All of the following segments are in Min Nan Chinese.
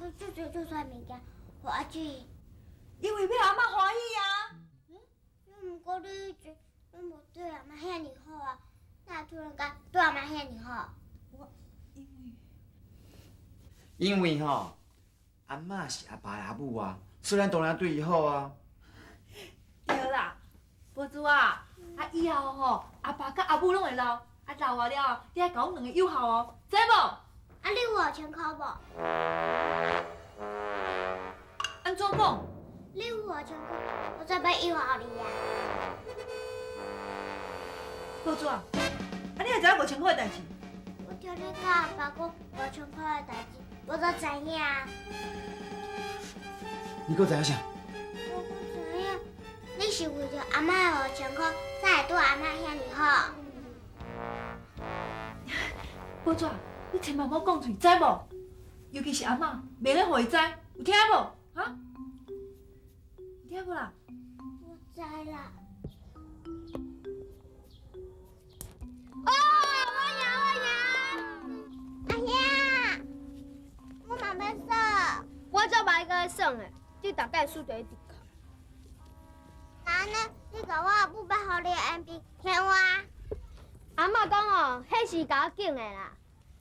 母做做做啥物件，予阿姊？因為欲阿嬤歡喜啊。毋過你以前攏無對阿嬤遐爾好啊，哪會突然間對阿嬤遐爾好？我因為因為吼，阿嬤是阿爸的阿母啊，所以咱當然對伊好啊。對啦，寶珠啊，啊以後吼，阿爸佮阿母攏會老，啊老啊了，你愛共阮兩個友好哦，知無？啊，你有五千箍無？按怎講？你有五千箍，我才欲友好你啊。寶珠啊，啊你會知影五千箍的代誌？我聽你佮阿爸講五千箍的代誌，我就知影。你閣知影啥？我閣知影，你是為著阿嬤的五千箍，才會對阿嬤遐爾好。寶珠，你千萬莫講出去，知無？尤其是阿嬤，袂使予伊知，有聽無？哈？有聽無啦？我知啦。哦，我贏我贏！阿兄，我嘛欲耍。我足歹佮你耍的，你逐擺輸就一直哭。那按呢，你共我阿母欲予你的硬幣還我。阿嬤講哦，彼是共我揀的啦。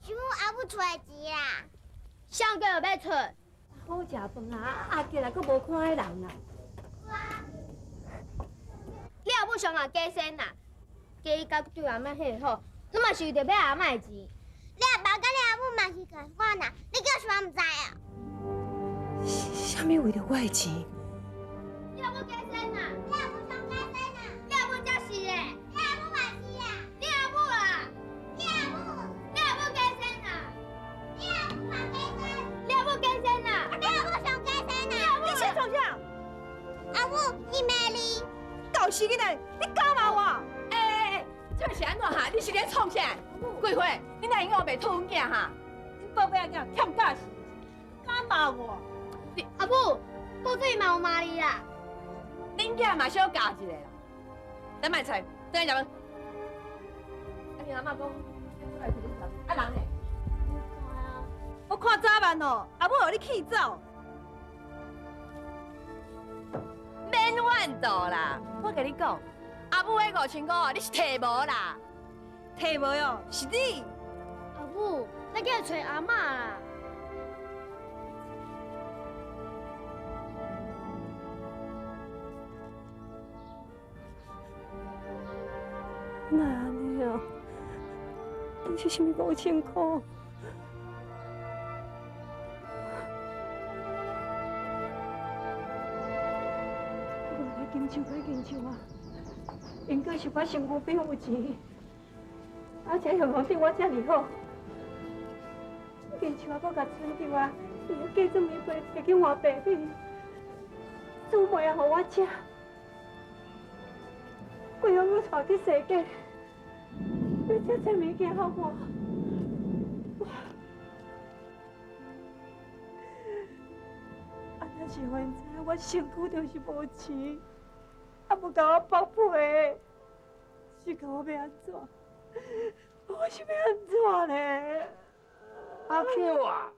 是阮阿母出的錢啦。啥叫欲出？好食飯啊，阿杰啊，閣無看彼人啦。你阿母上也假仙啦，假伊甲對阿嬤彼个好，你嘛是為著欲阿嬤的錢。你阿爸佮你阿母嘛是仝款啦，你叫啥毋知哦？啥物為著我的錢？你阿母假仙啦，你阿母上假仙啦，你阿母才是咧，你阿母嘛是啦，你阿母啊，你阿母，你阿母假仙啦，你阿母嘛假仙，你阿母假仙啦，你阿母上假仙啦。你先創啥？阿母，伊罵你。搞死囡仔，你敢罵我？欸欸欸，這是按怎哈？你是咧創啥？幾歲？你哪會用烏白吐阮囝哈？恁寶貝仔囝欠教死，敢罵我？你阿母，寶水嘛有罵你啦。恁囝嘛小教一下啦。等莫揣，轉來食飯。啊，你阿嬤講，啊人呢？我看早晚哦，阿母予你氣走。免怨妒啦，我共你講，阿母彼五千箍啊，你是提無啦？提無哦，是你。阿母，咱去揣阿嬤啦。哪會按呢啊？當時啥物五千箍？原來金樹佮金樹啊，𪜶閣是我身軀邊有錢，而且雄雄對我遮爾好，金樹啊，閣共村長啊，伊嫁妝棉被摕去換白米，煮糜也予我食，規予我帶去踅街，買遮濟物件予我，我，啊，若是予𪜶知影我身軀就是無錢，啊，無共我縛皮，是共我欲按怎？我是欲按怎咧？阿 Q 啊，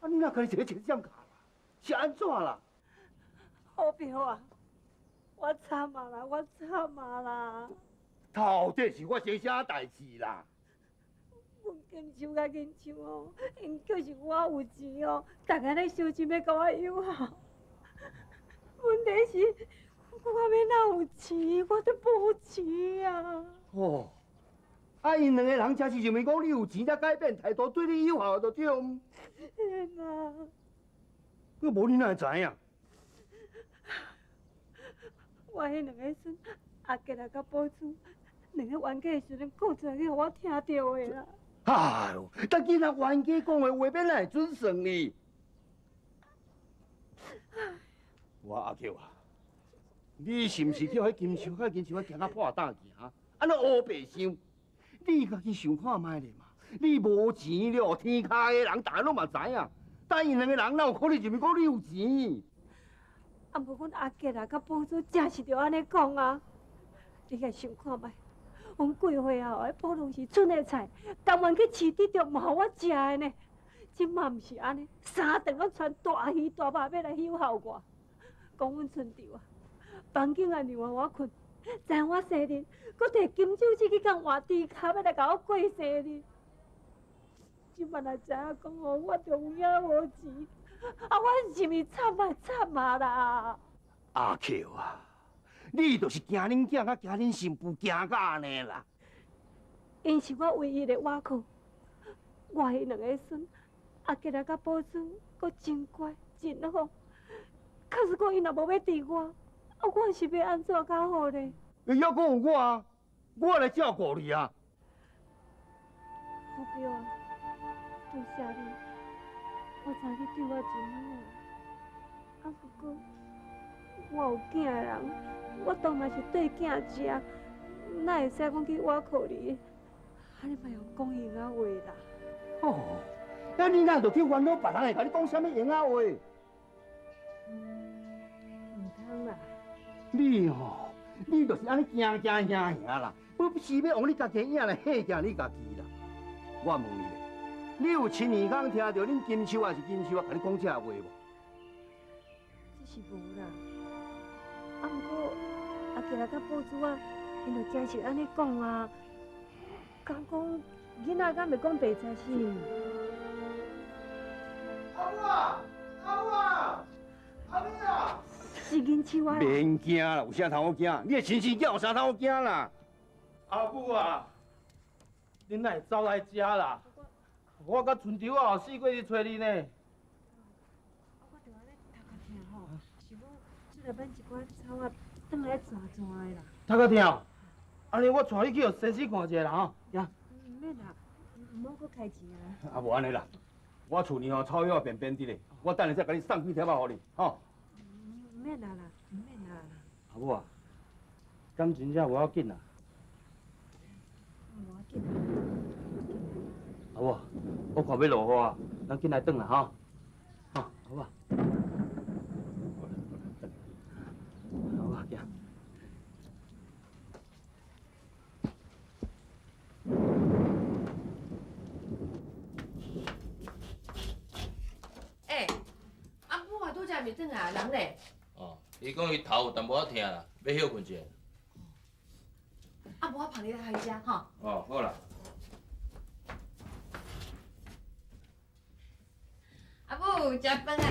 啊你若家己一个一個點卡啦，是按怎啦？好表啊，我慘啊啦，我慘啊啦！到底是發生啥代誌啦？阮金樹佮銀樹哦，𪜶叫是我有錢哦，逐家咧相親欲共我友好。問題是，我欲哪有錢？我都無錢啊！哦，啊，𪜶兩個人真是認為講你有錢才改變態度對你友好就對。天啊！無你哪會知影？我彼兩个孫阿杰啊佮寶珠，兩个冤家的時陣講出來，去予我聽著的啦。哎喲，但囡仔冤家講的話，欲哪會準算呢？我阿 Q 啊，你是毋是叫彼金樹佮金樹仔行到破膽行？按呢烏白想？你家己想看覓咧嘛？你無錢了，天跤的人逐家攏嘛知影。但𪜶兩个人哪有可能認為講你有錢？啊，無阮阿杰啊，佮寶珠真是著按呢講啊！你家想看覓？阮幾歲啊？彼寶龍是賰的菜，甘願去飼豬豬嘛，予我食的呢。這馬毋是按呢，三頓攏傳大魚大肉欲來許孝我，講阮春秋啊，房間也讓我睏，知我生日，閣提金手指去共換豬跤，欲來共我過生日。這馬若知影講吼，我就有影無錢，啊，我是毋是慘啊慘啊啦？阿扣啊，你就是驚恁囝佮驚恁新婦驚甲按呢啦。𪜶是我唯一的倚靠，我彼兩个孫阿吉仔佮寶珠，閣真乖真好。假使講𪜶若無欲佇我，啊，我是欲按怎較好咧？抑閣有我啊，我來照顧你啊。福彪啊，多謝你，我知你對我真好。啊，不過我有囝的人，我當嘛是綴囝食，哪會使講去倚靠你？啊，你莫用講閒仔話啦。哦，啊，你哪就去煩惱別人會共你講啥物閒仔話？毋通啦！你吼，你就是按呢驚驚嚇嚇啦，不是欲用你家己的影來嚇驚你家己啦。我問你咧，你有親耳孔聽著恁金秋還是金秋仔共你講這話無？這是無啦。啊，毋過阿吉仔佮寶珠仔，𪜶就真實按呢講啊。敢講囡仔敢會講白菜是？阿母啊，阿母啊，阿母啊！是銀秋仔。免驚啦，有啥通好驚？你的親生囝有啥通好驚啦？阿母啊，恁哪會走來遮啦？我佮春秋啊，四過去揣你呢。我就按呢頭殼疼吼，想欲出來買一寡草仔，轉來轉轉的啦。頭殼疼？按呢我帶你去予先生看一下啦吼，行。毋免啦，毋好閣開錢啊。啊，無按呢啦，我厝裡吼草藥便便佇咧，我等下再共你送幾帖仔予你，吼。毋免啦啦，毋免啦。阿母啊，敢真正無要緊啊？無要緊。阿母，我看欲落雨啊，咱緊來轉啦吼。吼，阿母。阿母，行。欸，阿母啊，拄才未轉來，人咧？哦，伊講伊頭有淡薄仔疼啦，欲歇睏一下。啊，無我捧你來食吼。哦，好啦。阿母，食飯啊！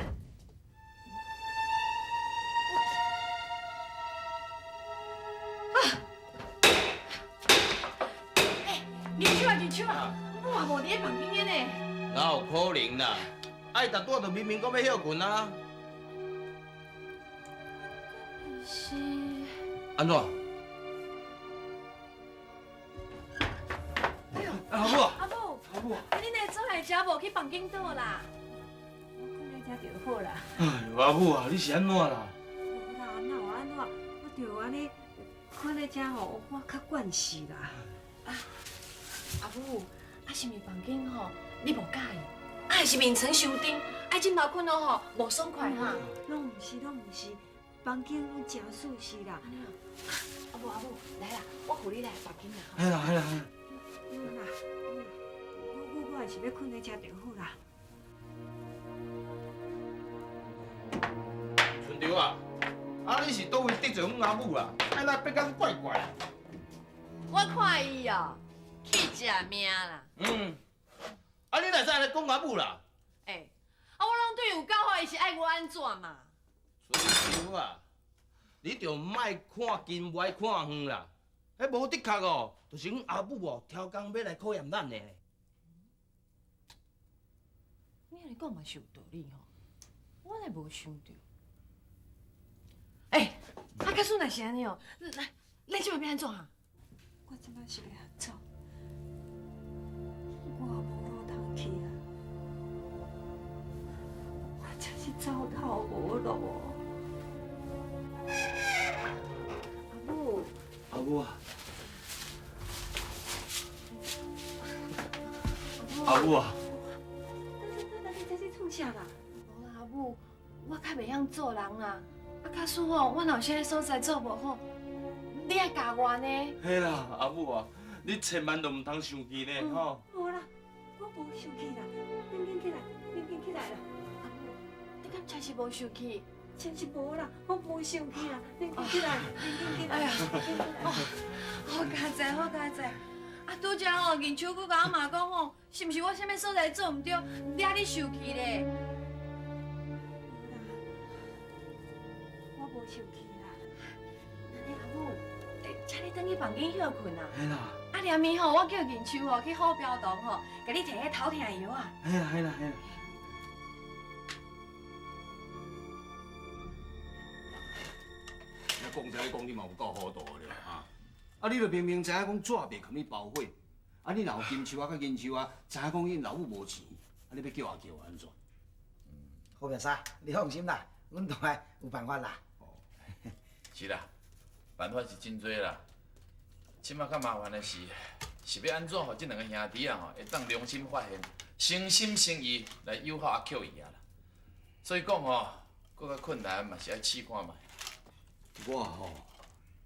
啊！欸，銀秋啊，銀秋啊，母也無佇咧房間呢。哪有可能啦？啊，伊頭拄仔就明明講欲歇睏啊。是。按怎？哎呦！阿母，阿母，阿母，你哪做來食無去房間倒啦？我睏咧遮就好啦。哎呦，阿母啊，你是按怎啦？無啦，哪有按怎？我就按呢睏咧遮吼，我較慣勢啦。啊，阿母，啊是毋是房間吼你無佮意？啊是眠床傷重，愛枕頭睏了吼無爽快哈？攏毋是，攏毋是，房間攏誠舒適啦。阿母阿母，來啦，我扶你來房間啦。係啦係啦。好啦，我還是欲睏咧遮就好啦。春秋啊，啊你是佗位得罪阮阿母啊？啊哪變甲怪怪？我看伊哦，去食命啦。嗯。啊你哪會使按呢講阿母啦？欸，啊我攏對伊有夠好，伊是愛我按怎嘛？春秋啊，你就莫看近，莫看遠啦。彼無的確哦，就是阮阿母哦，超工欲來考驗咱的。你按呢講嘛是有道理吼，我哪無想著。欸，啊，假使若是按呢哦，咱這擺欲按怎啊？我這擺是欲按怎？我也無路通去啊！我真是走投無路。阿母，阿母啊，阿母啊，等等，你這是創啥啦？無啦，阿母，我較袂曉做人啦。啊，假使吼，我若有啥物所在做無好，你愛教我呢？嘿啦，阿母啊，你千萬都毋通生氣呢，吼！無啦，我無生氣啦，恁緊起來，真是无受气？真是无啦，我无受气啦，恁紧起来，恁紧起来。哎呀，哦，好佳哉，好佳哉！啊，拄才吼，银秋阁共阿嬷讲吼，是毋是我啥物所在做毋对，惹你受气咧？我无受气啦。那你阿母，请你转去房间歇困啊。嘿啦。啊，连暝吼，我叫银秋吼去好标堂吼，共你提彼头疼药啊。嘿啦嘿啦嘿啦。讲这讲你嘛有够糊涂的了哈！啊，你著明明知影讲纸袂含你包火，啊，你若有金树啊佮银树啊，知影讲𪜶老母无钱，啊，你欲叫阿叫按怎？好表师，你放心啦，阮大有办法啦。是啦，办法是真济啦。这马较麻烦的是，是欲按怎予这两个兄弟啊吼，会当良心发现，诚心诚意来友好阿扣伊啊啦。所以讲吼，阁较困难嘛是爱试看觅。我吼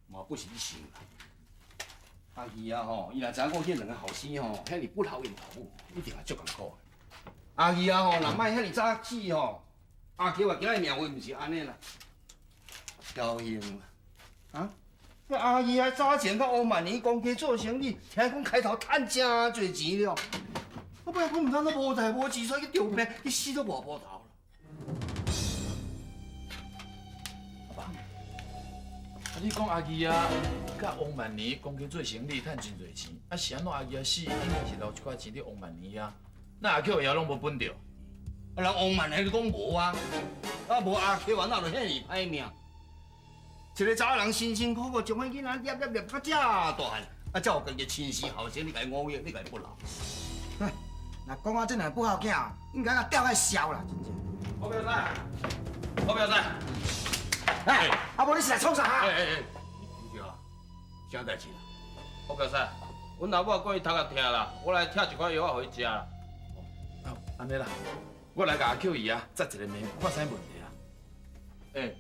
嘛不是咧想啦，阿姨啊吼，伊若知影讲彼两个后生吼遐尔不孝𪜶老母，一定也足艰苦的。阿姨啊吼，若莫遐尔早死吼，阿菊啊今仔命运毋是按呢啦，侥幸啦，啊？那阿姨啊早前佮王万年公家做生意，听讲开头趁诚济钱了，我尾仔讲毋通都无代无志，煞去著病，去死都无无头。你讲阿姨啊，佮王万年讲起做生意趁真济钱，啊是按怎阿姨啊死，应该是留一寡钱伫王万年遐，那阿扣爷拢无分著？啊，人王万年就讲无啊，啊无阿扣啊，哪就遐尔歹命？一个查某人辛辛苦苦将彼囡仔捏捏捏到遮大汉，啊，才有家己亲生后生，你共伊五亿，你共伊不老？若讲我这两个不孝囝，应该共吊来烧啦，真正。好表师，好表师。哎，啊无你是来创啥？哎哎哎，对啊，啥代志啦？好表师，阮老母讲伊头壳疼啦，我来拆一寡药仔予伊食啦。哦，按呢啦，我来共阿扣伊啊，扎一个脉，看啥问题啊？欸，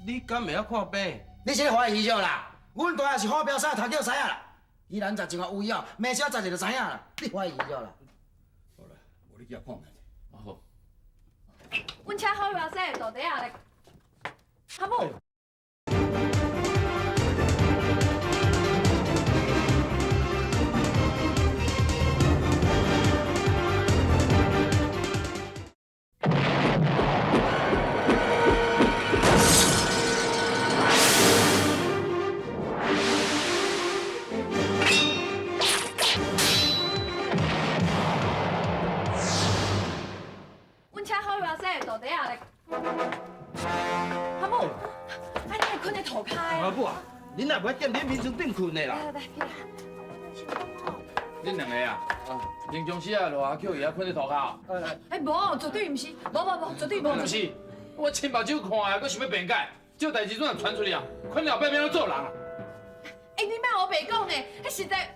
你敢袂晓看病？你是咧怀疑啥啦？阮大爷是好表师，头叫知影啦。伊人十一个有药，脉小扎一就知影啦。你怀疑啥啦？好啦，无你去遐看觅者。好。阮请好表师的徒弟仔来。阿母。阮请好表师的徒弟仔来。阿母，啊，你会睏伫涂跤的？阿母啊，恁若袂踮伫眠床顶睏的啦。来来来，起来。恁两个啊，平常时啊，落阿扣伊啊，睏伫涂跤。哎，无，绝对毋是，无无无，绝对无。毋是，我亲目睭看的，阁想欲辩解，这代志怎若传出去啊？睏了后壁欲按怎做人啊？哎，你莫乌白讲呢，彼实在。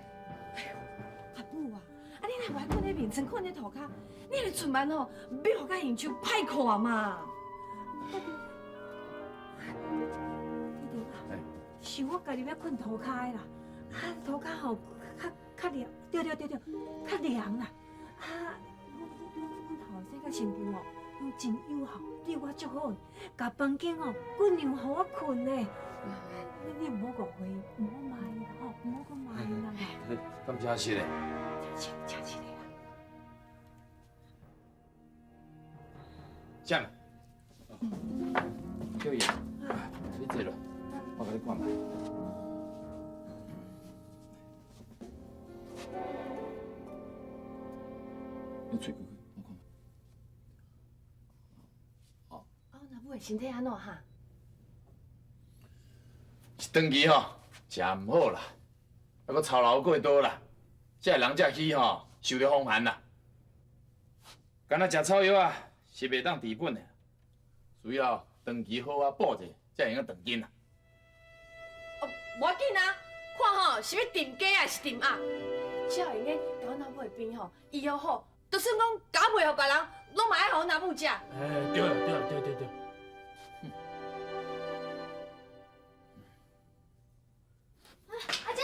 阿母啊，啊你若袂睏伫眠床，睏伫涂跤，你若出门吼，欲予甲因手歹看嘛。是我家己欲睏涂跤的啦，啊涂跤吼较较凉，对对对对，较凉啦。啊，阮后生佮新妇吼，拢真友好，对我足好的，共房间哦，阁让予我睏呢。你毋好误会，毋好骂伊啦吼，毋好阁骂伊啦。敢真实的？真真实的啦。啥？叫伊，你坐落，我共你看觅。你喙开开，我看觅。哦，啊，阮阿母的身体按怎哈？是长期吼，食毋好啦，啊，阁操劳过度啦，这个人才起吼受著风寒啦。干焦食草药啊，是袂当治本的，需要长期好好补者，才会用得长紧啊。哦，无要紧啊，看吼是欲炖鸡还是炖鸭，只要会用得共阮阿母的病吼医好好，就算讲咬袂予别人，拢嘛爱予阮阿母食。哎，对了对了对对对。阿姐，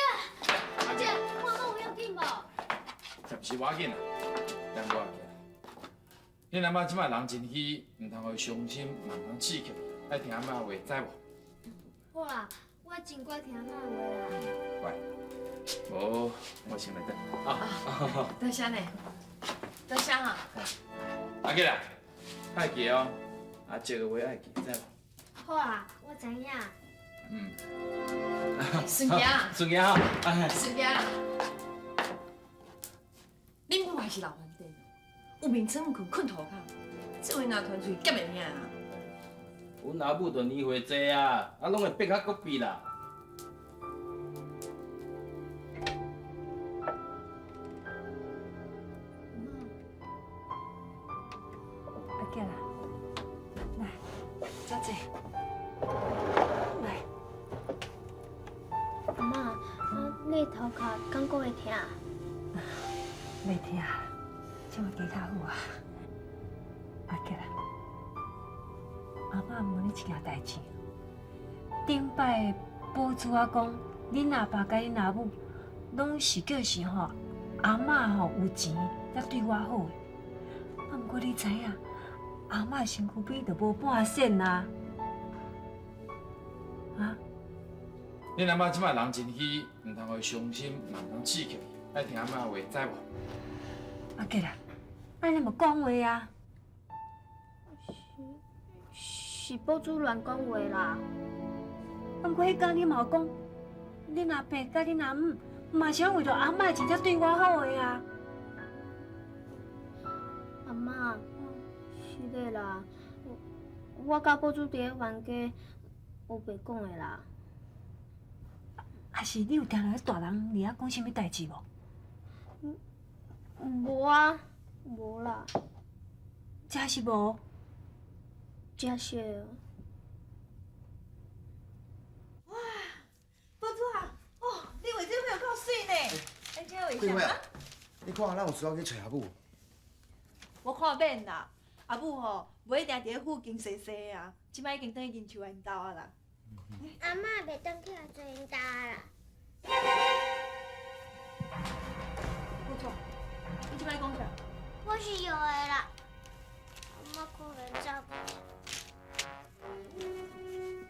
阿姐，看讲有要紧无？这毋是无要紧啦，等我起来。恁阿嬤這擺人真虛，毋通予伊傷心，嘛毋通刺激，愛聽阿嬤話，知無？好啦，我真乖聽阿嬤話啦。乖，無，我先來等。啊，多謝呢，多謝哈。阿杰啊，愛記哦，阿叔的話愛記，知無？好啊，我知影。嗯。孫仔，孫仔吼，孫仔，恁母還是老番電，有眠床毋睏，睏塗跤，這位若團喙減會領啊？阮阿母就年歲濟啊，啊攏會變較國變啦。阿杰啊，來，坐坐，來。阿嬤，啊，你的頭殼敢閣會疼？袂疼，這馬加較好啊。阿杰啊，阿嬤問你一件代誌。頂擺寶珠仔講，恁阿爸佮恁阿母攏是叫是吼，阿嬤吼有錢才對我好的。啊，毋過你知影，阿嬤身軀邊就無半仙啊。啊？恁阿嬤這擺人真虛，毋通予伊傷心，嘛毋通刺激，愛聽阿嬷話，知無？阿杰啊，按呢嘛講話啊？是寶珠亂講話啦。啊，毋過彼工你嘛有講，恁阿伯佮恁阿姆嘛是為著阿嬤的錢才對我好的啊。阿嬤，是的啦，我佮寶珠佇咧冤家，烏白講的啦。還是你有聽著彼大人佇遐講啥物代誌無？無啊，無啦。真是無？真是。哇，寶珠啊，哦，你畫這幅有夠媠呢！來，請畫桂花啊，你看咱有需要去揣阿母？我看免啦，阿母吼，無一定佇咧附近踅踅啊，這擺已經轉去銀樹𪜶兜啊啦。阿嬤袂轉去阿祖𪜶兜啦。寶珠，你這擺講啥？我是藥的啦，阿嬤可能走去。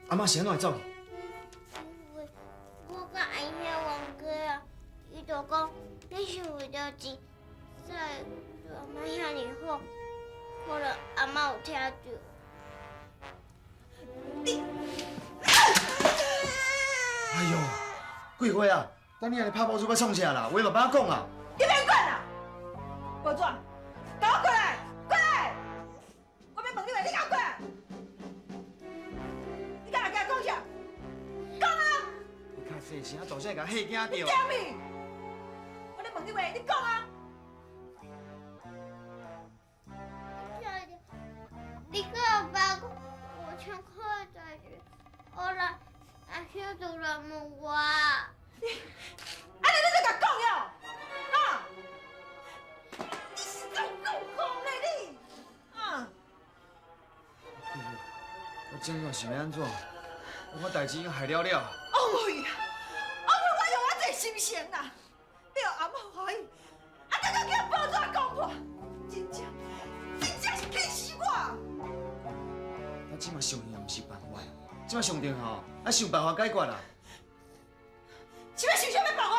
阿嬤是按怎會走去？因為我佮阿兄冤家啊，伊就講你是為著錢才會對阿嬤遐爾好，可能阿嬤有聽著。你，哎喲，桂花啊，等你按呢拍寶珠欲創啥啦？話慢慢講啊。你免管啦，寶珠，共我過來，過來！我欲問你話，你共我過來！你敢來共我講啥？講啊！你較細聲，大聲共嚇驚著。你驚咩？我咧問你話，你講啊！你佮阿爸講5000塊的代誌，後來阿兄就來問我。你，按呢你就共講了，啊？你是怎講講咧你？啊？我這摆是欲按怎？我代誌已經害了了。王慧啊，王慧，我用我這心情啦，你予阿嬤歡喜，啊，閣閣叫報紙講破，真正，真正是氣死我！我這擺傷氣也毋是辦法，這擺上重要，愛想辦法解決啦。是欲想啥物辦法？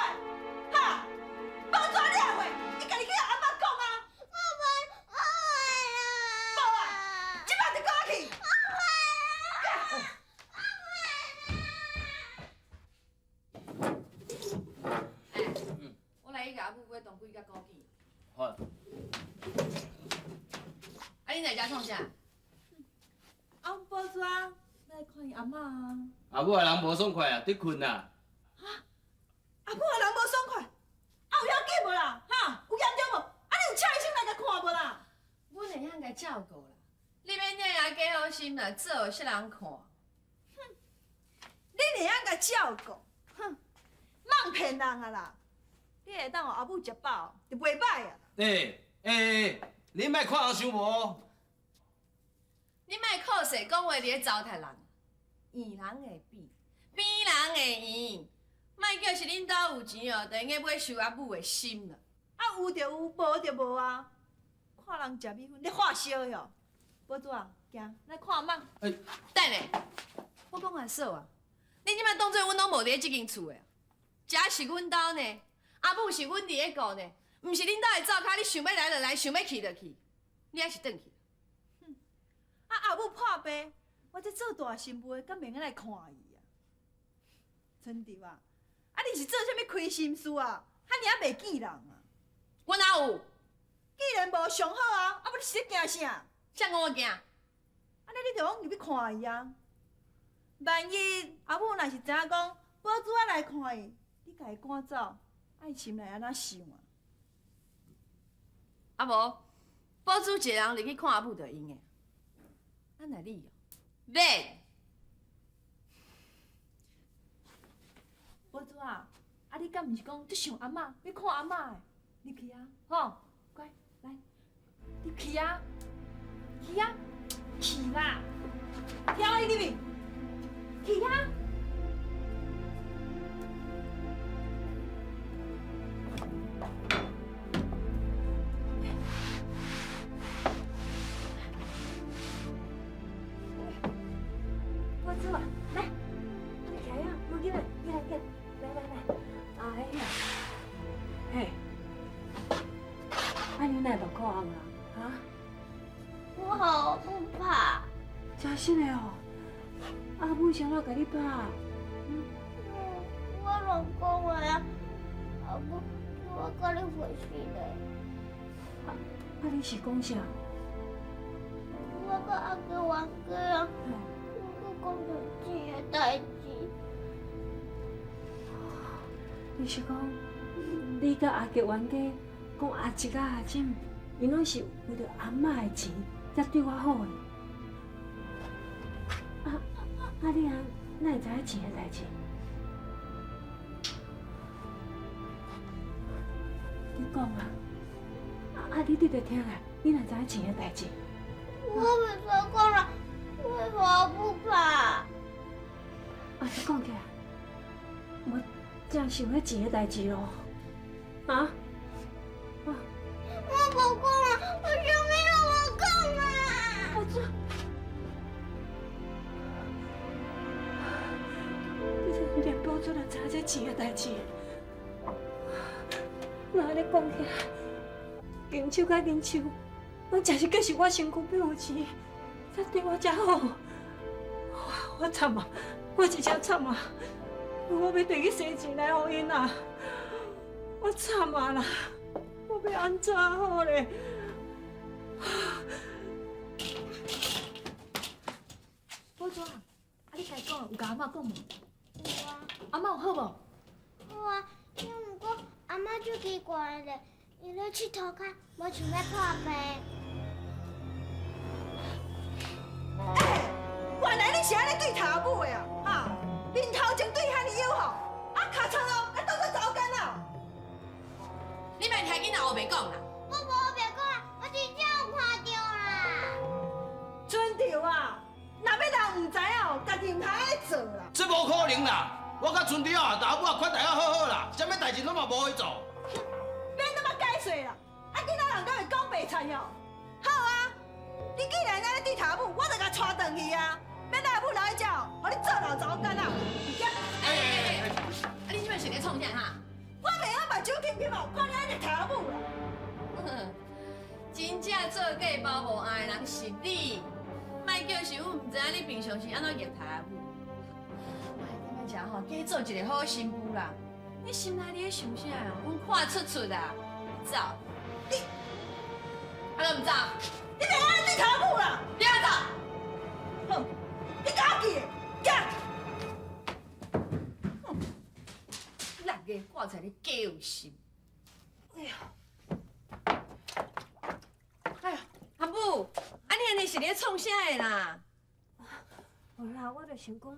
哈？報紙你也會，你家己去共阿嬤講啊！我袂，我袂啦！無啊，這擺就跟我去。我袂啦！欸，我來去共阿母買當歸佮枸杞。好。啊，你來遮創啥？啊，寶珠啊，來看伊阿嬤啊。阿母的人無爽快啊，佇睏啦。哈？阿母的人無爽快，啊有要緊無啦？哈？有嚴重無？啊，你有請醫生來共看無啦？阮會曉共照顧啦，你免遐爾假好心啦，做予啥人看？哼，你會曉共照顧？哼，莫騙人啊啦！你會當予阿母食飽，就袂歹啊。欸欸，你莫看人傷無。你莫靠勢講話佇咧糟蹋人，圓人會扁，扁人會圓。莫叫是恁兜有錢哦，就用該買受阿母的心啦。啊，有就有，無就無啊。看人食米粉，咧發燒哟。寶珠啊，行，來看阿嬤。等下，我講阿嫂啊，你這擺當做阮攏無佇咧這間厝的，這是阮兜呢，阿母是阮佇咧顧呢，毋是恁兜的灶跤，你想欲來就來，想欲去就去，你還是轉去。啊，阿母破病，我這做大新婦的，敢袂用來看伊啊？春秋啊，啊你是做啥物虧心事啊？遐爾仔袂見人啊？我哪有？既然無上好啊，啊無你是咧驚啥？啥我驚？按呢你就往入去看伊啊。萬一阿母若是知影講寶珠仔來看伊，你共伊趕走，啊伊心內按怎想啊？啊無，寶珠一个人入去看阿母就閒的。啊若你哦，免。寶珠啊，啊你敢毋是講足想阿嬤，欲看阿嬤的？你去啊，吼，乖，來，你去啊，去啊，去啦，聽你入去，去啊。寶珠啊，來，你起來啊，無緊來，起來起來，來來來，哎呀，嘿，啊你哪會目眶紅啊？哈？我好不怕。真實的哦，阿母是按怎共你拍？我亂講話啊，阿母叫我共你回事咧。啊你是講啥？我佮阿哥冤家啊，我講著錢的代誌。你是講你佮阿杰冤家，講阿叔佮阿婶，𪜶攏是為著阿嬤的錢才對我好的。啊你啊，哪會知影錢的代誌？你講啊！啊你直直聽來，你哪知影錢的代誌？我袂使講啦，我我不怕。啊，你講起來，我真想彼錢的代誌咯，啊？啊！我無講啦，我啥物攏無講啦。我這，你連寶珠都知影這錢的代誌，若按呢講起來，銀手佮銀手，攏真是計是我身軀變有錢，才對我遮好。我慘啊！我真正慘啊！我欲提去洗錢來予𪜶啊！我慘啊啦！我欲按怎好咧？寶珠啊，啊你家講有共阿嬤講無？有啊。阿嬤有好無？有啊，因毋過阿嬤足奇怪的咧，伊咧𨑨迌跤，無想欲破病。欸，原來你是按呢對頭母的啊！哈，面頭前對遐爾友好，啊，尻川哦，來當作查某囡仔。你莫聽囡仔烏白講啦！我無烏白講啦，我真正有看著啦。春潮啊，若欲人毋知影哦，家己毋通按呢做啦。這無可能啦！我佮春潮啊，阿母啊款待啊好好啦，啥物代誌攏嘛無去做。免那麼解釋啦，啊，囡仔人敢會講白賊哦？好啊，你既然按呢對頭母，我就共帶轉去啊！免咱阿母留佇遮哦，予你做老查某囡仔。欸欸欸！啊，你這擺是咧創啥哈？我袂曉目睭金金哦，看你按呢頭母啦。真正做假包無愛的人是你，莫叫是阮毋知影你平常時按怎虐待阿母。我感覺吼，假做一個好新婦啦。你心內咧想啥啊？阮看出出啦。走，你，啊，閣毋走？你袂按呢對頭母啦！你按走？好，你共我記，行。六个挂在你假有心。哎呀，哎呀，阿母，啊你按呢是咧創啥的啦？無啦，我就想講，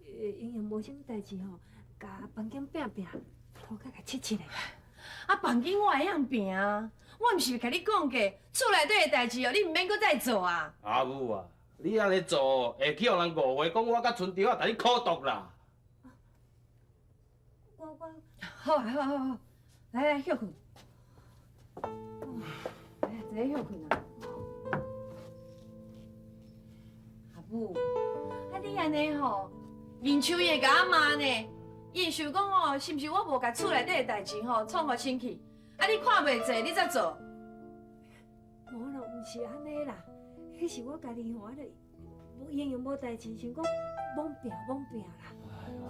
營養無啥物代誌吼，共房間拚拚，塗跤共拭拭咧。啊，房間我會曉拚啊，我毋是共你講過，厝內底的代誌哦，你毋免閣再做啊。阿母啊，你按呢做，會去予人誤會，講我佮春潮啊，共你苦毒啦。我好啊好啊好啊，來來歇睏。來，坐咧歇困啊。阿母，啊你按呢吼，银秋伊会共我骂呢？伊会想讲哦，是毋是我无共厝内底的代志吼创予清气？啊你看袂济，你才做。无啦，毋是按呢啦，彼是我家己吼，啊，无闲又无代志，想讲罔拼罔拼啦。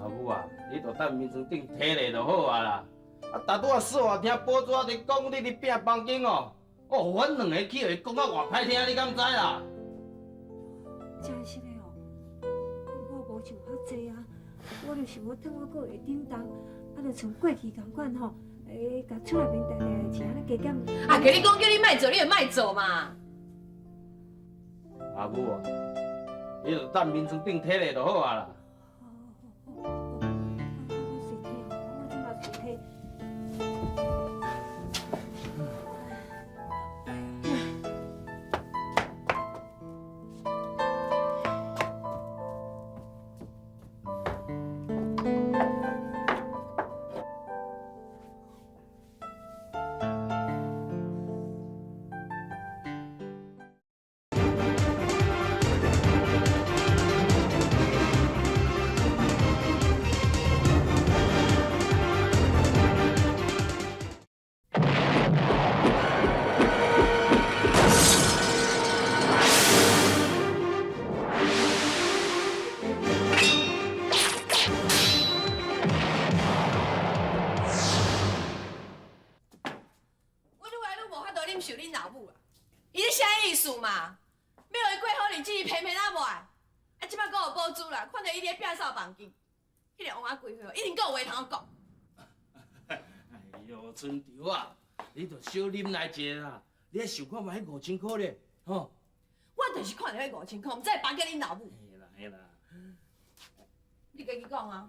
阿母啊，你就等眠床顶体咧就好啊啦。啊，拄拄仔说听宝珠仔伫讲你伫拼房间哦，哦，阮两个去予伊讲甲偌歹听，你敢知啦？真实的哦，我无想较济啊，我就想讲趁我阁会振动，啊，就像过去仝款吼，会共厝内面代代钱按呢加减。啊，共你讲叫你莫做，你就莫做嘛。阿母啊，你就等眠床顶体咧就好啊啦。我随体，我这嘛随体。我愈来愈无法度忍受恁老母啊！伊咧啥意思嘛？欲予伊过好日子，伊偏偏仔无爱。啊，这摆阁有宝珠啦，看著伊咧摒扫房间，彼个王仔几岁，一定阁有话通讲。哎哟，春潮啊，你著小忍耐一下啦，你爱想看觅彼5000箍咧，吼。我就是看著彼5000箍，毋知会放予恁老母。嘿啦嘿啦。你家己讲啊，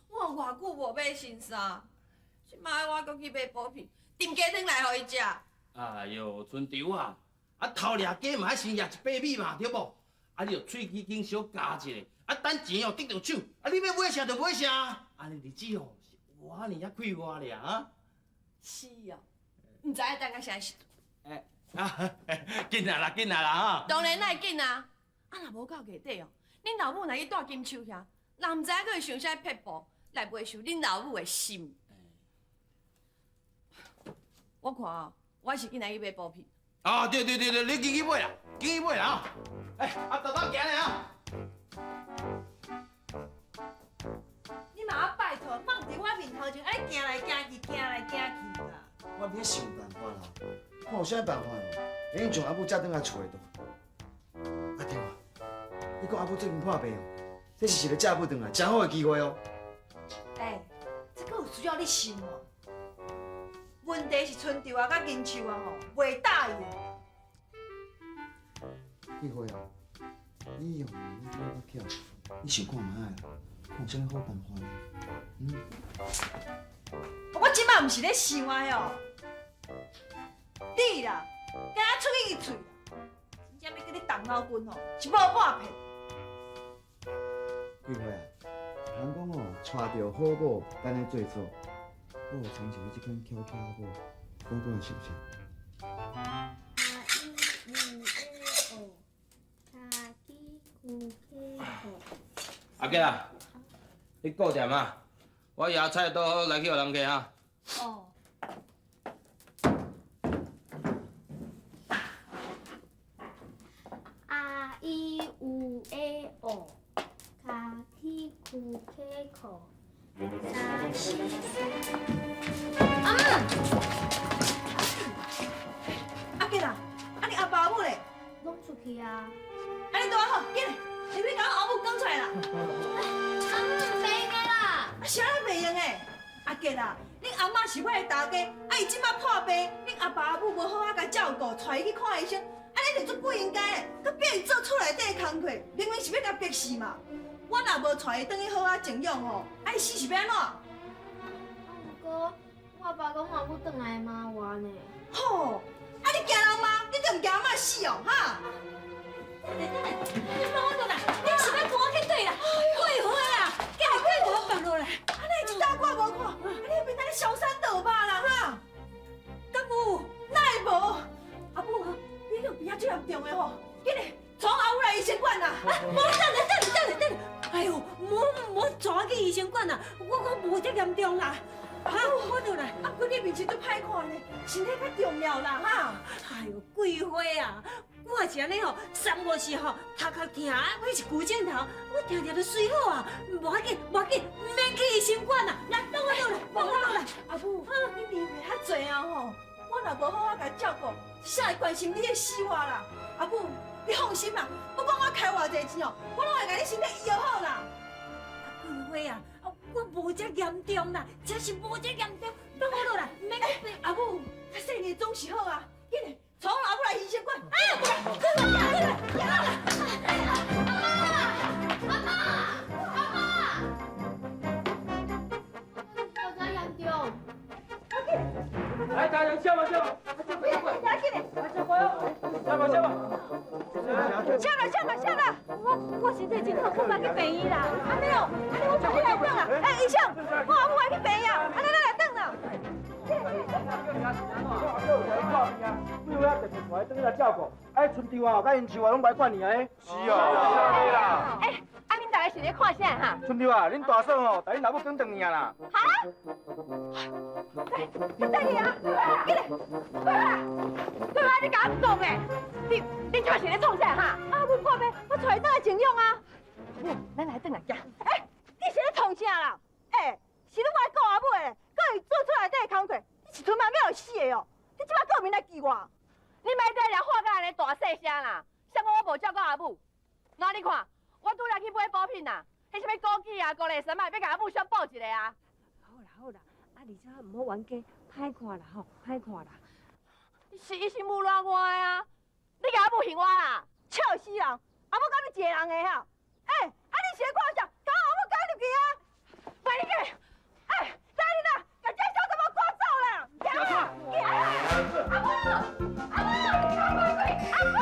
我偌久无买新衫，这摆我阁去买补品，炖鸡汤来予伊食。哎哟，春潮啊，啊头掠鸡嘛爱先掠一百米嘛，对无？啊，你著喙齿紧小咬一下，啊等钱哦得著手，啊你欲买啥就买啥，按呢日子哦是活尔仔快活尔啊。是哦，毋知影等到啥时阵。欸啊，紧啊啦，紧啊啦哈！当然爱紧啊！啊，若无到月底哦，恁老母若去蹛金树遐，人毋知影阁会想啥撇步来袂受恁老母的心。我看哦，我是紧来去买补品。啊，对对对对，你紧去买啦，紧去买啦啊！欸，啊，豆豆行咧啊！你嘛啊拜托，放伫我面头前，按呢行来行去，行来行去啦。我伫咧想办法啦，看有啥办法哦，会用将阿母接转来厝内度。啊对啊，你讲阿母最近破病哦，这是一个接母转来真好的机会哦。欸，这阁有需要你想哦？问题是春潮啊，佮金树啊吼，袂答应。桂花啊，你用你比我较巧，你想看觅啦，看有啥物好办法啦？嗯。我这摆毋是咧想啊哟，你啦，敢若出去喙啦，真正欲叫你动脑筋吼，是无半骗。桂花啊，人讲哦，娶著好某，等咧做祖。我有亲像你这款巧巧某，我阁会想啥？阿杰啊，你顾踮啊，我野菜倒好来去予人客啊。哦。阿伊有的哦，卡起库克库，三四三。阿母，阿杰啊，啊你阿爸阿母咧？拢出去啊。啊你拄仔好，紧来，入去共阿母讲出来啦。阿母袂用的啦。啊啥人袂用的？阿杰啊，恁阿嬷是我的大家，啊伊这摆破病，恁阿爸阿母无好好共照顾，带伊去看医生，按呢就足不应该的，阁逼伊做厝内底的工课，明明是欲共逼死嘛。我若无带伊转去好好静养吼，啊伊死是欲按怎？啊，毋过我爸讲阿母转来会骂我呢。吼，啊你惊人骂，你就毋惊阿嬷死哦，哈？等下等下，你放我落来，你是欲赶我去佗啦？桂花啦，紧来紧来，放落来。啊，你一大我无看，啊你彼边在咧烧山倒肉啦，哈？敢有？哪会无？阿母啊，严重的吼，紧来，带阿母来医生馆啦！无等下等下等下等下，哎呦，无无带我去医生馆啦，我无遮严重啦。哈，我倒来，啊，不你面色足歹看呢，身体较重要啦哈。哎呦，桂花啊，我是按呢吼，三五时吼头壳疼，啊，彼是旧枕头，我定定都随好啊，无要紧，无要紧，毋免去医生馆啦，来，等我倒来，等我倒来。阿母，你年岁较济啊吼，我若无好好共照顾，谁会关心你的死活啦？阿母，你放心啦，不管我开偌济钱哦，我拢会共你身体医好啦。桂花啊，我无遮严重啦，真是无遮严重，放我落来，毋免去。阿母，较细腻总是好啊，紧来，带阿母来医生馆。哎呀，过来，过来，过来，阿妈，阿妈，有遮严重？来，大人笑吧笑吧，来，紧来，笑吧笑吧。笑啦笑啦笑啦！我身体真好，我莫去病院啦。按呢哦，按呢我带你来转啦。哎，医生，我阿母爱去病院，按呢咱来转啦。为我特别带转来照顾，哎，春秋啊，佮因树啊，拢袂管你啊。是哦，是啦。哎，啊，恁大家是咧看啥哈？春秋啊，恁大嫂吼，带恁老母转转去啊啦。哈？来，等去啊！紧来，桂花，桂花，你共我讲的，你这是咧创啥哈？啊，阮破病，我带伊转来静养啊。咱来转来行。哎，你是咧创啥啦？哎，是你爱顾阿母的，阁伊做出内底的工课，你是吞嘛要死的哦！你这摆阁有面来记我？你莫在遐喊甲按呢大细声啦！啥讲我无照顾阿母？那你看，我拄才去买补品啦，彼啥物枸杞啊、高丽参啊，欲共阿母小补一下啊。好啦好啦，啊而且毋好冤家，歹看啦吼，歹看啦。是伊是无赖我的啊！你共阿母还我啦！笑死人！阿母敢你一个人的哈？欸，啊你是咧看啥？共阿母赶入去啊！卖你去！欸，来人啊，共这小查某赶走啦！行啦，行啦！阿母，阿母，阿母，阿母，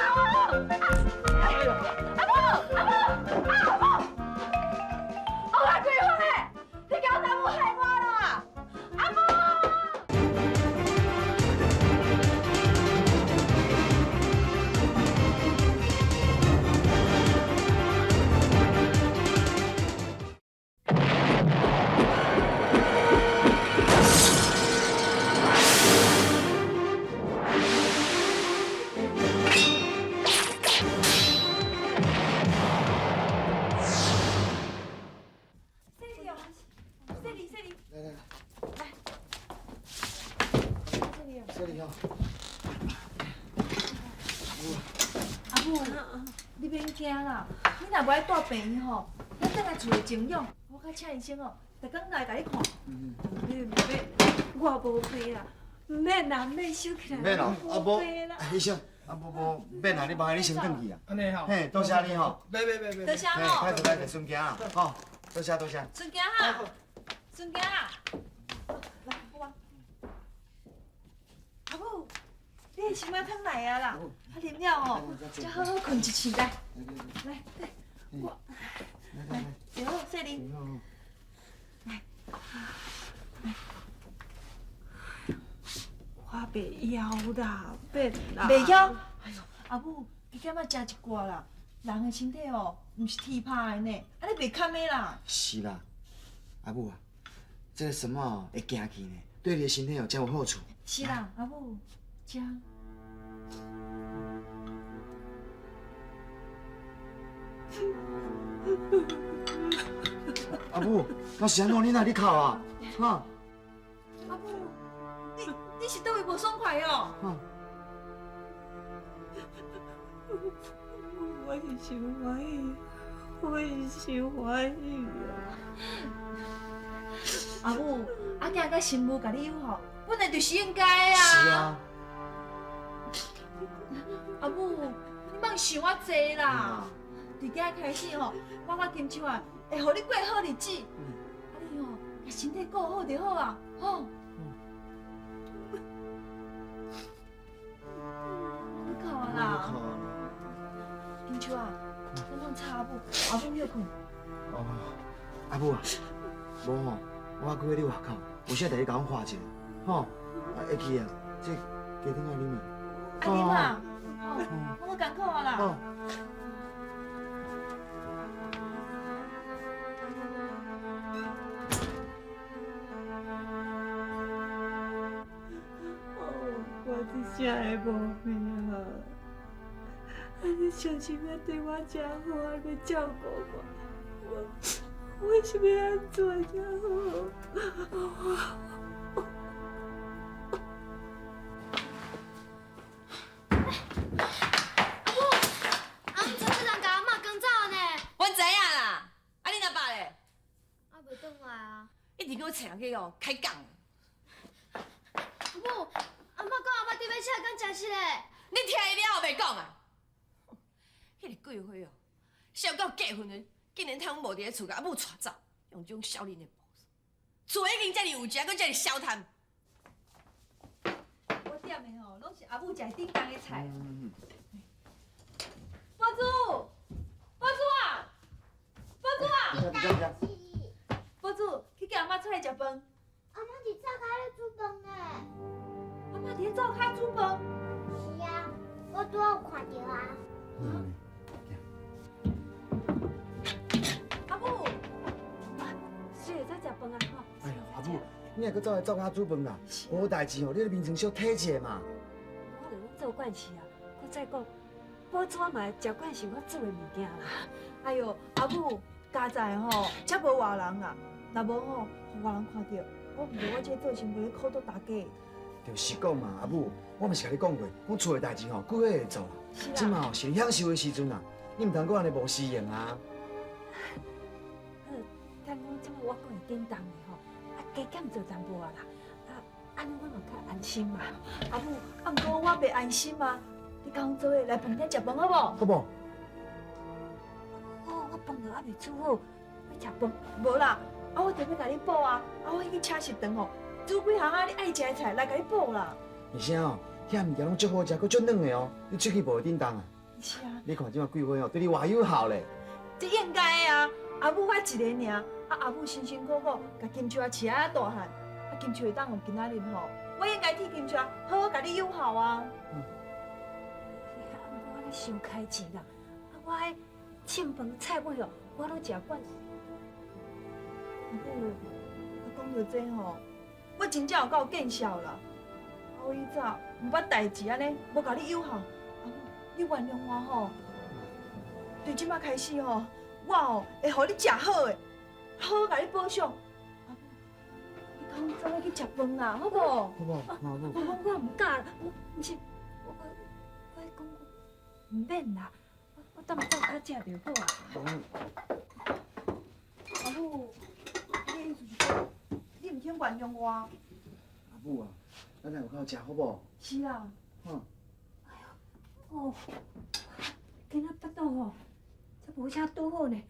阿母，阿母，我来桂花的，你共阿母害我啦！阿母。来来来，这里哦。阿母，你免惊啦，你若无爱蹛病院吼，咱转来厝内静养，我较请医生哦，逐工来共你看。免免，我无病啦，毋免啦，毋免收起来。免咯，啊无，医生，啊无无免啦，你麻烦你先转去啊。按呢吼。嘿，多谢你吼。免免免免。多谢吼。嘿，歹势歹势，孙行啊，吼，多谢多谢。孙行哈，孙行啊。来，好啊。阿母，你的心肝汤来啊啦，啊啉了吼，才好好困一醒来。来，来，我来，坐好，细玲。来，来，我袂枵啦，免啦。袂枵？哎呦，阿母，加减仔食一寡啦。人的身体哦，毋是铁拍的呢，按呢袂堪的啦。是啦，阿母啊，这个什么会行去呢？对你的身体哦，真有好处。是啦，阿母，食。阿母，那是按怎？你哪咧哭啊？哈？阿母，你是佗位无爽快哦？我是伤欢喜，我是伤欢喜啊！阿母，阿囝佮新妇共你友好，本来就是应该啊。是啊。阿母，你莫想遐济啦。从今开始吼，我佮金秋啊，会予你过好日子。啊你吼，共身体顾好就好啊，吼。你哭啊啦！金秋啊，你莫吵阿母，阿母歇困。哦，阿母啊，无吼，我还阁咧外口，有啥代志共阮看一下，吼。啊，会记啊，这鸡汤爱啉的。爱啉啊，吼。我艰苦啊啦。哦，我这啥会无命啊？啊，你相信欲对我真好，啊，欲照顾我，我是欲按怎才好？阿母，阿母这人共阿嬤赶走呢。阮知影啦，啊恁阿爸咧？啊，袂转来啊。一直叫我找人去哦，开讲。阿母，阿嬤讲阿嬷伫欲车敢真实的？你听伊了后袂讲啊？彼个桂花哦，笑到过分的，竟然趁阮无伫咧厝，共阿母带走，用这种小人的步数。厝已经遮尔有钱，阁遮尔消贪。我点的吼，拢是阿母食顶工的菜。宝珠，宝珠啊，宝珠啊！宝珠，去叫阿嬤出来食饭。阿嬤伫灶跤咧煮饭呢。阿嬤伫咧灶跤煮饭？是啊，我拄仔有看著啊。阿母，是会使食饭啊吼。哎呦，阿母，你若阁走来灶跤煮饭啦，无代志吼，你咧眠床小体一下嘛。我著拢做惯势啊，阁再讲，宝珠嘛会食惯势我煮的物件啦。哎呦，阿母，佳哉吼，遮无外人啊，若无吼，予外人看著，我毋著我这做媳妇咧苦到大家。就是讲嘛，阿母，我嘛是共你讲过，讲厝的代志吼，久会会做啦。这马吼是你享受的时阵啊，你毋通阁按呢无时用啊。好，等讲这马我阁会叮当的吼，啊，加减做淡薄仔啦，啊，按呢我嘛较安心嘛。阿母，啊，毋过我袂安心啊，你共阮做伙来饭店食饭好无？好无？哦，我饭都犹未煮好，欲食饭？无啦，啊，我就欲共你补啊，啊，我去请食堂吼，煮几项啊你爱食的菜来共你补啦。而且吼，遐物件拢足好食，阁足软的哦，你喙齿无会振动啊？是啊。你看这马桂花哦，对你偌友好咧。这应该的啊，阿母我一个尔，啊阿母辛辛苦苦共金树仔饲啊大汉，啊金树会当有今仔日吼，我应该替金树仔好好共你友好啊。啊，毋过我咧伤开钱啦，啊我彼凊饭菜尾哦，我拢食惯。阿母，啊讲到这吼，我真正有够见笑啦。啊我以早毋捌代志按呢，无共你友好，阿母，你原谅我吼。对这马开始吼，我哦会予你食好的，好好共你保养。阿母，你共阮做伙去食饭啦，好无？好无？阿母。我毋敢，我毋是，我讲毋免啦，我踮灶跤食就好啊。阿母，你意思是讲，你毋肯原谅我？阿母啊，咱来有够食好无？是啊。嗯。哎呦，哦，今仔腹肚吼，才无啥拄好呢。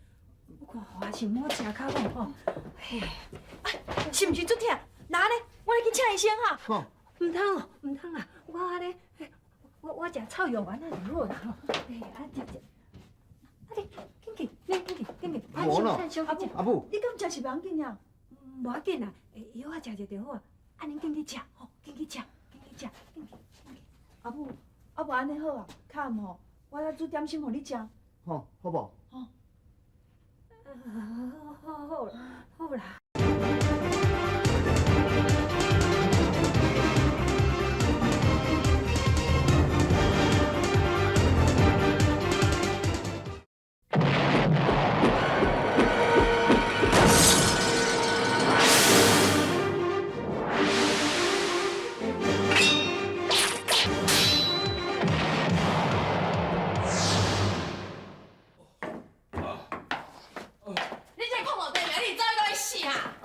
我看还是毋好食较好吼。嘿，哎，是毋是足疼？那按呢，我来去请医生哈。好。毋通哦，毋通啦，我按呢，我食草药丸仔就好啦吼。哎，啊食食，啊你紧去，你紧去，紧去。无咯。阿母，你敢食是袂要紧啊？无要紧啦，药仔食者就好啊。啊，恁紧去食吼，紧去食，紧去食，紧去，紧去。阿母，啊无按呢好啊，较暗吼，我来煮点心予你食。好，好无？好。好好好啦。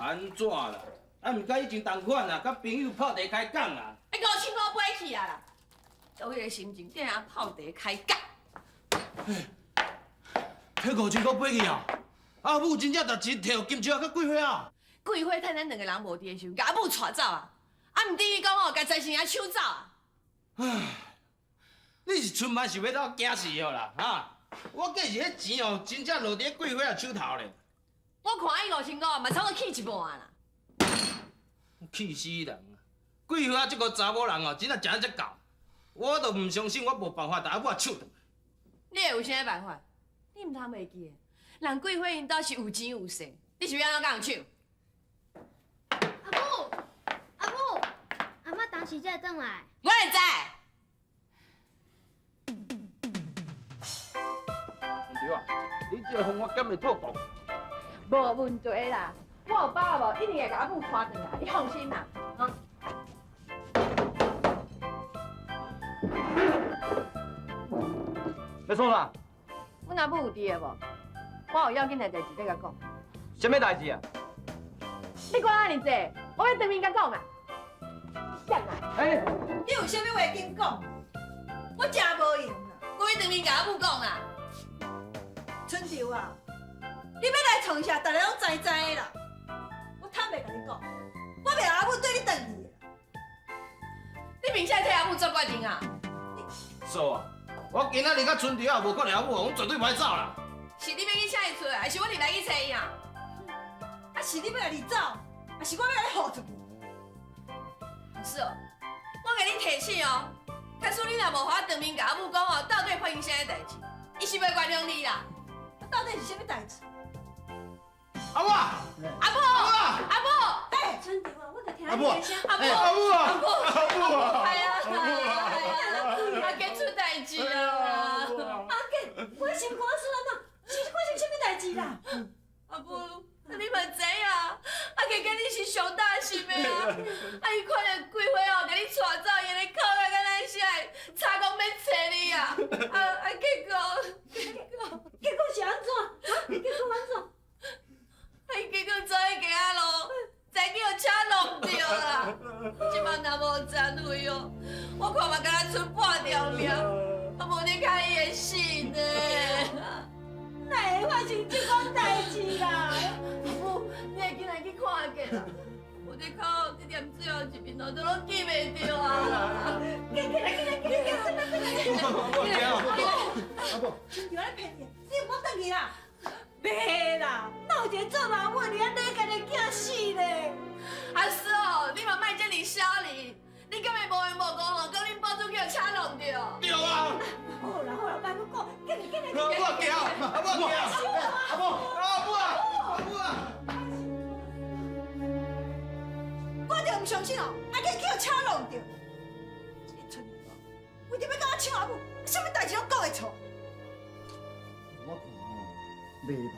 安怎啦？啊，毋佮以前同款啊，佮朋友泡茶开讲啊。欸，5000箍飞去啊啦！到彼个心情，竟然泡茶开讲。彼5000箍飞去啊！阿母真正把钱摕予金树仔佮桂花啊！桂花趁咱两个人无伫的时阵，共阿母带走啊！啊，毋等于讲哦，共财神爷抢走啊！唉，你是春晚是欲斗惊死哦啦？哈！我计是彼钱哦，真正落伫桂花仔手头咧。我看伊5000箍嘛，差不多去一半啦。气死人啊！桂花这个查某人哦，真正食得这够。我都毋相信，我無辦法共阿母搶轉來。你會有啥辦法？你毋通袂記的，人桂花𪜶兜是有錢有勢，你是欲按怎共人搶？阿母，阿母，阿嬤當時才會轉來。我會知。對啊，你這個方法敢會妥當？無問題啦，我有把握無，一定會共阿母拖轉來，你放心啦，哈。欲創啥？阮阿母有佇的無？我有要緊的代誌欲共講。啥物代誌啊？你管按呢濟，我欲當面共講啦。啥啦？欸，你有啥物話緊講？我真無閒啦。我欲當面共阿母講啦。春秋啊，你欲來創啥，逐个攏知知的啦。我坦白共你講，我袂予阿母綴你轉去的。你憑啥替阿母做決定啊？嫂啊，我今仔日佮春秋也無可能阿母，我絕對袂愛走啦。是你欲去請伊出來，還是我入來去揣伊啊？啊，是你欲家己走，還是我欲共你予出去？是哦，我共你提醒哦，假使你若無予我當面共阿母講哦，到底發生啥物代誌，伊是袂原諒你啦。啊，到底是啥物代誌？阿母，阿母，阿母，欸，春秋啊，我就聽阿母，你聲。阿母，阿母啊，阿母，係啊，係啊，阿傑出代誌啊！阿傑，我心肝酸啊，是發生啥物代誌啦？阿母，你嘛知影，阿傑佮你是上擔心的啊！啊，伊看著桂花哦，共你帶走，伊按呢哭甲敢若啥，吵講欲揣你啊！啊啊，結果，結果，結果是按怎？啊，結果按怎？啊，伊結果走去行路，才叫車弄著啦！這擺若無殘廢哦，我看嘛敢若賰半條命，啊，無你較伊會死呢。哪會發生這款代誌啦？阿母，你會緊來去看阿傑啦？有咧哭，這點最後一面哦，都攏記袂著啊！緊起來，緊來，緊來，緊來，緊來，我驚。阿母，春秋咧騙你，你毋好轉去啦！袂啦，哪有一个做老母的按呢共家己囝死咧？阿嫂，你嘛莫遮爾小氣，你敢會無緣無故吼，講恁寶珠叫車弄著？對啊！好啦好啦，莫閣講，緊來緊來。我驚，我驚，阿母，阿母啊，阿母啊！我就毋相信哦，阿傑去予車弄著。這个春秋，為著欲共我搶阿母，啥物代誌攏講會出。我看吼，袂吧。